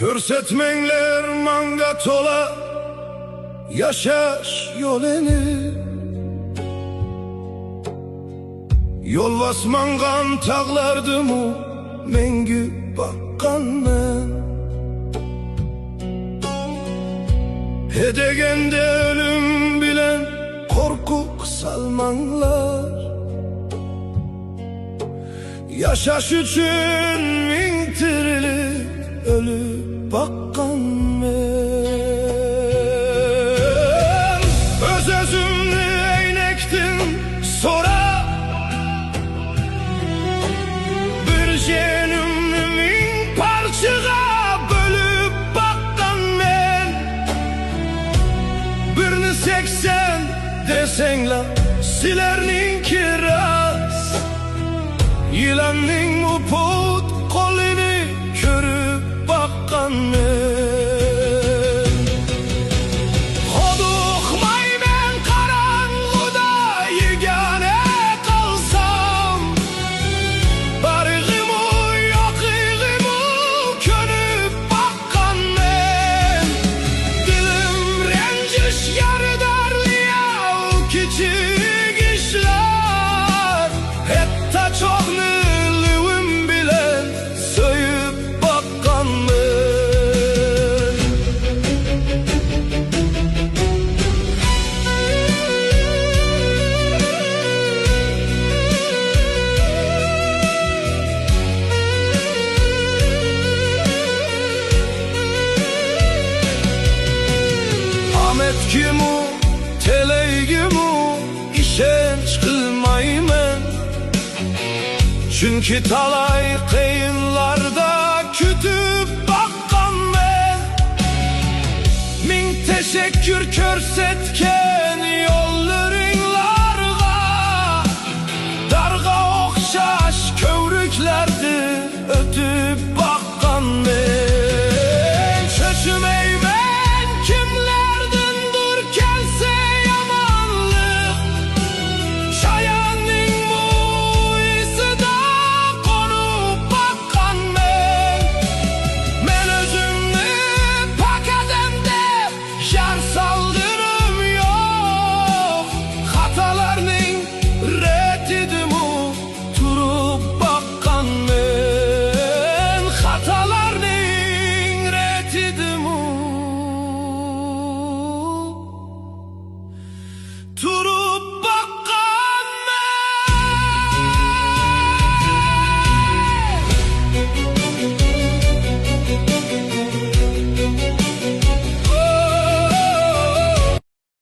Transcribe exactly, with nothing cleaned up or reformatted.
كۆرسەتمەڭلار ماڭا تولا ياشاش يولىنى. يول باسمانغان تاغلاردىمۇ مەڭگۈ باققانمەن. ھەدەگەندە ئۆلۈم بىلەن قورقۇق سالماڭلار. ياشاش ئۈچۈن مىڭ تىرىلىپ ئۆلۈپ باققانمەن. ئۆز-ئۆزۈمنى ئەينەكتىن سوراپ، بىر جېنىمنى مىڭ پارچىغا بۆلۈپ باققانمەن. بىرنى سەكسەن دېسەڭلار، سىلەرنىڭكى راست. يىلاننىڭمۇ پۇت قولىنى كۆرۈپ باققانمەن. ھودۇقمايمەن قاراڭغۇدا يېگانە قالسام، بارىغىمۇ يوقىغىمۇ كۆنۈپ باق قانمەن. دىلىم رەنجىش يارا دارلىياۋ كىچىك ئىشلار. ھەتتا چوغنى لېۋىم بىلەن سۆيۈپ باققانمەن. ئامەتكىمۇ، تەلەيگىمۇ ئىشەنچ قىلمايمەن. چۈنكى تالاي قىيىنلاردا كۈتۈپ باققانمەن. مىڭ تەشەككۈر كۆرسەتكەن يوللىرىڭلارغا. دارغا ئوخشاش كۆۋرۈكلەردىن ئۆتۈپ باققانمەن. چۆچۈمەيمەن، كىملەردىندۇر كەلسە يامانلىق. چاياننىڭمۇ ئىزىدا قونۇپ باققانمەن. مەن ئۆزۈمنى پاك ئادەم دەپ يار سالغىنىم يوق. خاتالارنىڭ رېتىدىمۇ تۇرۇپ باققانمەن. خاتالارنىڭ رېتىدىمۇ تۇرۇپ